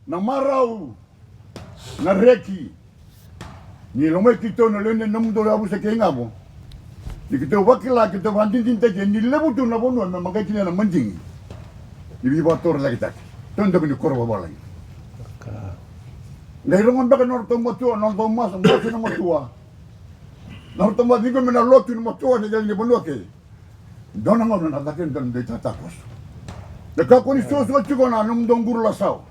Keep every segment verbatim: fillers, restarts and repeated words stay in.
Na marau, na reki, ni lomai keitou na lewe ni nomudou yavusa kei Gavo. Ni keitou vakila, keitou vakadinadinataki ni levu tu na vanua me maqai kina na madigi ni veivakatorocaketaki. Tou dau ni koro vavalagi. Qai rogo beka na nodratou matua, na nodratou masu, masu na matua. Na nodratou masu, ciqomi na lotu ni matua ni yali ni vanua kei. Dua na gauna na cake dua na dui tatakoso. Na kakua ni suasua tiko na nomudou quru lasawa.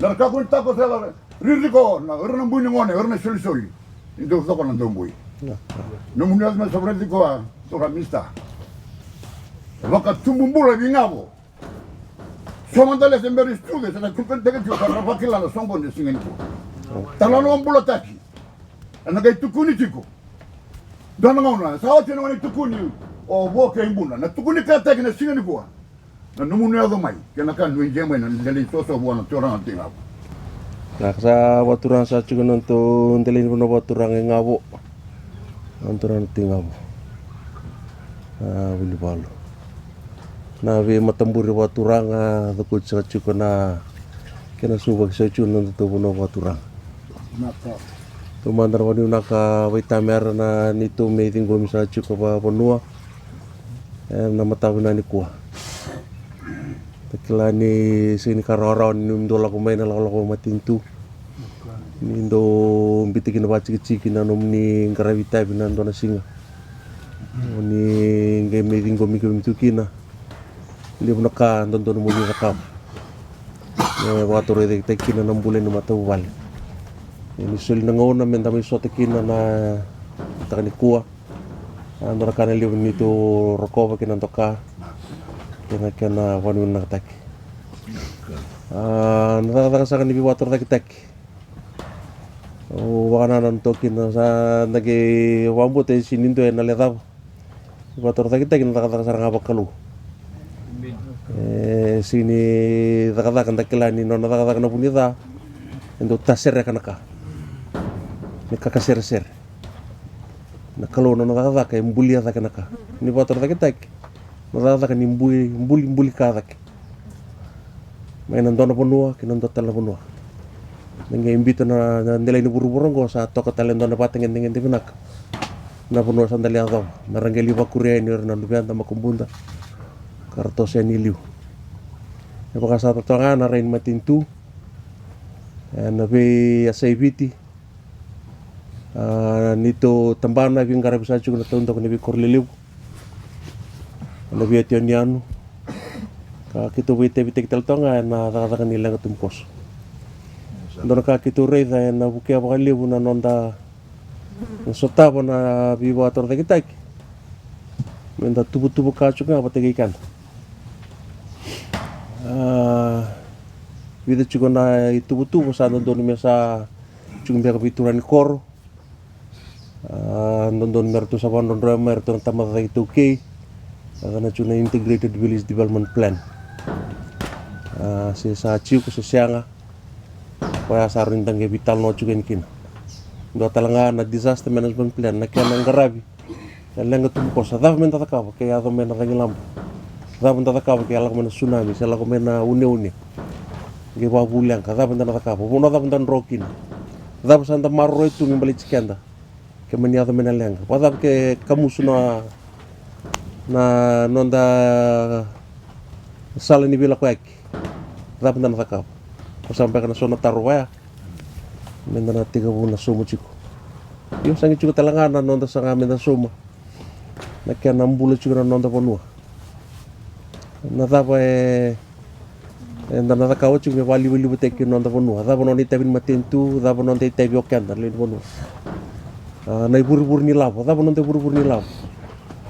Na kakua ni takoso yala ririko na ira na bui ni gone, ira na isolisoli. Ni dau coko na dau bui. Nomuni yaco me sovaraici koya, tura minista. Vakatubu bula vei Gavo. So mada lese bera i sucu, sa na tukuni teke tiko, sa na vakila na soqoni e siga nikua. Talanoa bulataki. Ena qai tukuni tiko. Dua na gauna, sa oti na gauna ni tukuni o Vo kei Buna. Na tukuni kataki na siga nikua. Na nomuni yaco mai, kei na ka nuidei mai na dela ni soso vua na turaga na Tui Gavo. Na ka sa vakaturaga sa tiko na nodatou dela ni vanua vakaturaga i Gavo. Na turaga na Tui Gavo. A, Vunivalu. Na veimataburi vakaturaga, cokoti saka tiko na kena suvaki saka tiko na nodatou vanua vakaturaga. Taumada na vakanuinui vinaka vei tamera na neitou mai ciqomi saka tiko vakavanua ena mataka vinaka nikua. Da kila ni sega ni ka rawarawa ni dou lako mai na lakolako matanitu. Ni dou biuta kina vakatikitiki na nomuni qaravi itavi na dua na siga. Ni qai mai ciqomi kemuni tu kina. Levu na ka dodonu mo ni cakava. E vakatorocaketaki kina na bula ni matavuvale. Ni soli na gauna me da mai sota kina na mataka nikua. A, dua na ka na levu ni tou rokova kei na doka. Kei na kena vakanuinui vinakataki. A, na cakacaka saka ni veivakatorocaketaki. Au vakanananu toka kina sa da qai vakabauta e sega ni dua ena lecava. Vakatorocaketaki na cakacaka sara ga vakalou. E sega ni cakacaka da kila ni nona cakacaka na vu ni ca. E dau tasereka na ka. Ni kakaseresere. Na Kalou nona cakacaka e bulia cake na ka. Ni vakatorocaketaki na cakacaka ni buli, buli, buli ka cake. Mai na dua na vanua ki na dua tale na vanua. Na qai biuta na, na delai ni vuravura oqo sa toka tale e dua na vakatagedegede vinaka. Na vanua sa da lai yacova me ra qai lai vakuria yani o ira na luveda, makubuda, ka ra toso yani i liu. E vaka sa totoka ga na rai ni matanitu ena veiyasai Viti. A, neitou tabana e veiqaravi saka tiko na taudaku ena veikoro lelevu. Ena veiyanuyanu. Ka keitou veitavitaki tale toka ga ena cakacaka ni leqa tubukoso. Dua na ka keitou raica ena vukea vakalevu na noda na sotava na veivakatorocaketaki. Me da tuvatuva ka tiko ga vata kei keda. A, vica tiko na ituvatuva sa dodonu me sa tiko beka vei turaga ni koro. A, dodonu me ratou sa vakadrodroya mai ratou na tamata cake iTaukei. A, na tiko na Integrated Village Development Plan. A, se sa tiko se sega. Koya sa rawa ni da qai veitalanoa tiko yani kina. Dua tale ga na Disaster Management Plan, na kena qaravi Na leqa tubukoso, cava me da cakava ke yaco mai na cagilaba? Cava da cakava ke lako mai na tsunami se lako mai na uneune? Qai vakavu leqa, cava da na cakava? Vanua cava da dro kina? Cava sa da maroroya tu me baleti keda ke mani yaco mai na leqa? Vakacava ke kamusu na, na noda sala ni veilakoyaki? Cava da na cakava? Ko sa beka na so na taro vaya me da na tekivu na sauma tiko. Io, sa qai tiko tale ga na noda saga me da sauma na kena bula tiko na noda vanua. Na cava e, eda na cakava tiko me vakalivalivataki na noda vanua? Cava nona itavi ni matanitu? Cava noda itavi o keda na lewe ni vanua? A, na ivurevure ni lavo, cava noda ivurevure ni lavo?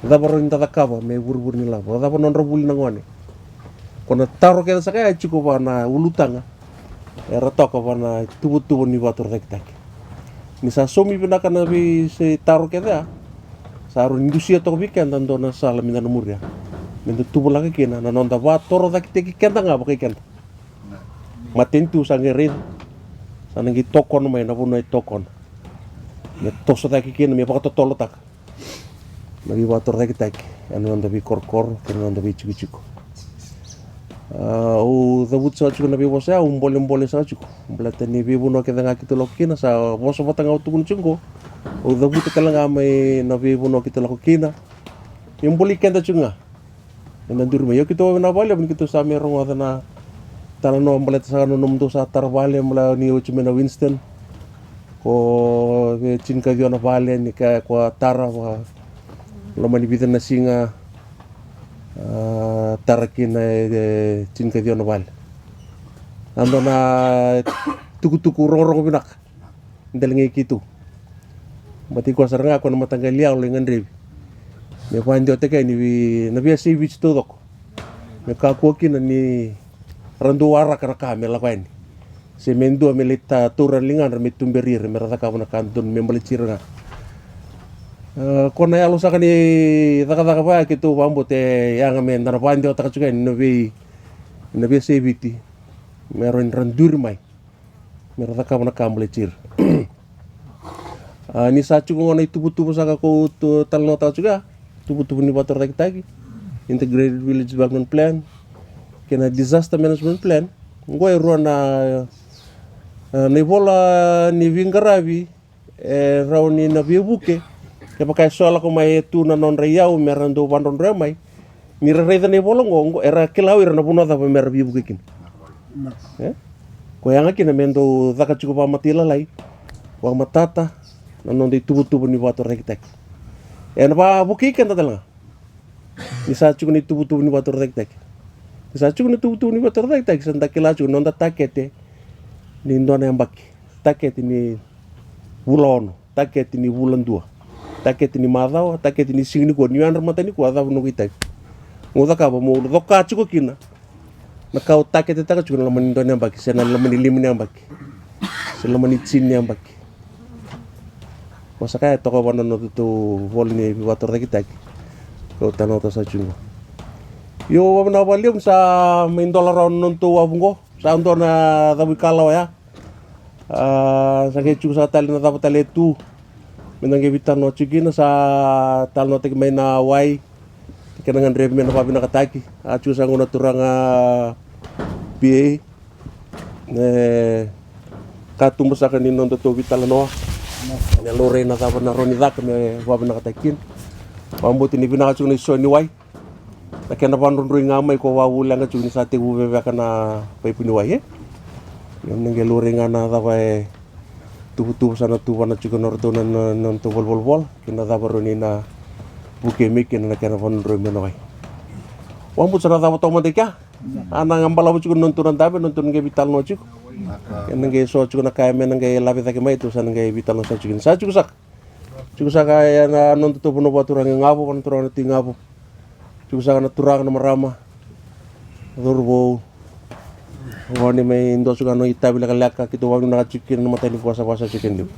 Cava rawa ni da cakava me ivurevure ni lavo? Cava nodra vuli na gone? Ko na taro kece saka ya e tiko va na ulutaga era toka va na tuvatuva ni vakatorocaketaki. Ni sa saumi vinaka na veitaro kece ya, sa rawa ni dusia toka vei keda dua na sala me da na muria, me da tuvalaka kina na noda vakatorocaketaki keda ga vakai keda. Matanitu sa qai raica, sa na qai tokona mai na vanua e tokona me toso cake kina, me vakatotolotaka na veivakatorocaketaki ena noda veikorokoro kei na noda veitikotiko. A, au cavuta saka tiko na veivosa ya, au bolebole saka tiko baleta ni veivanua kece ga keitou lako kina, sa vosa vata ga au tukuna tiko qo. Au cavuta tale ga mai na veivanua keitou lako kina, me bolei keda tiko ga. Eda duri mai. Io, keitou vakavinavinaka vakalevu ni keitou sa mai rogoca na talanoa baleta saka na nomudou sa tara vale, baleta ni oti mai na Winston. Ko e tinikaciwa na vale ni ka ko a tara va, loma ni vica na siga, a, tara kina e, e tinikaciwa na vale. A dua na tukutuku rogorogo vinaka. Dela ga i keitou. Baleta i koya sara ga ko na mataqali yalo e gadrevi me vakadewataki yani vei na veiyasai Viti taucoko, me kakua kina ni ra dau waraka na ka me lako yani, se me dua me lai taura na ligadra me tuberi ira me ra cakava na ka dodonu me baleti ira ga. A, ko na yalo saka ni cakacaka vaya keitou vakabauta e yaga me da na vakadewataka tiko yani na vei, na veiyasai Viti me rawa ni ra duri mai me ra cakava na ka baleti ira. A, ni sa tiko gona na ituvatuva saka ko tu talanoataka tiko ya, tuvatuva ni vakatorocaketaki, Integrated Village Development Plan kei na Disaster Management Plan. Qo e rua na, a, na ivola ni veiqaravi e rawa ni na veivuke kevaka e so lako mai e tu na nodra iyau me ra dau vakadrodroya mai. Ni ra raica na ivola oqo, oqo era kila o ira na vanua cava me ra veivuke kina. E? Ko yaga kina me dau caka tiko vakamatailalai, vakamatata na noda ituvatuva ni vakatorocaketaki. Ena vakavukei keda tale ga ni sa tiko na ituvatuva ni vakatorocaketaki. Ni sa tiko na ituvatuva ni vakatorocaketaki, sa da kila tiko na noda takete ni dua na yabaki, takete ni vula ono, takete ni vula dua, takete ni macawa, takete ni siga nikua, ni yadra mata nikua, a cava noqu itavi. Mo cakava mo coka tiko kina na ka o taketetaka tiko na loma ni dua na yabaki, se na loma ni lima ni yabaki, se loma ni tini ni yabaki. Ko saka e toka vua na nodatou vola ni vakatorocaketaki. Kau talanoataka saka tiko qo. Io, vakavinavinaka vakalevu ni sa mai dola rawa na nodatou wavu qo. Sa dua na cavuikalawa ya. A, sa qai tiko saka tale na cava tale e tu me da qai veitalanoa tiko kina, sa talanoataki mai na wai, kena gadrevi me na vakavinakataki. A tiko saka qo na turaga P A, e katuba saka ni nodatou veitalanoa, me laurai na cava na rawa ni caka me vakavinakataki kina. Vakabauta ni vinaka tiko na iso ni wai, na kena vakadrodroi ga mai ko vakavuleqa tiko ni sa tekivu veveka na paipu ni wai, e? Ia me na qai laurai ga na cava e tuvatuva sa na tuvana tiko na nodratou na, na, na nodratou volavola, kei na cava rawa ni na vukei mai kina na kena vakadrodroi mai na wai. Vakabauta sa na cava toka mada i kea. A na ga balava tiko na nodatou na dabe, nodatou na qai veitalanoa tiko. Kei na qai so tiko na ka me na qai lave cake mai, tou sa na qai veitalanoa saka tiko kina. Sa tiko saka. Tiko saka ena nodatou vanua vakaturaga i Gavo, vua na turaga na Tui Gavo. Tiko saka na turaga, na marama, cauravou. Gone mai dua tiko na itavi lekaleka keitou vakavinavinaka tiko kina na mataka nikua, sa vakasau tiko kina levu.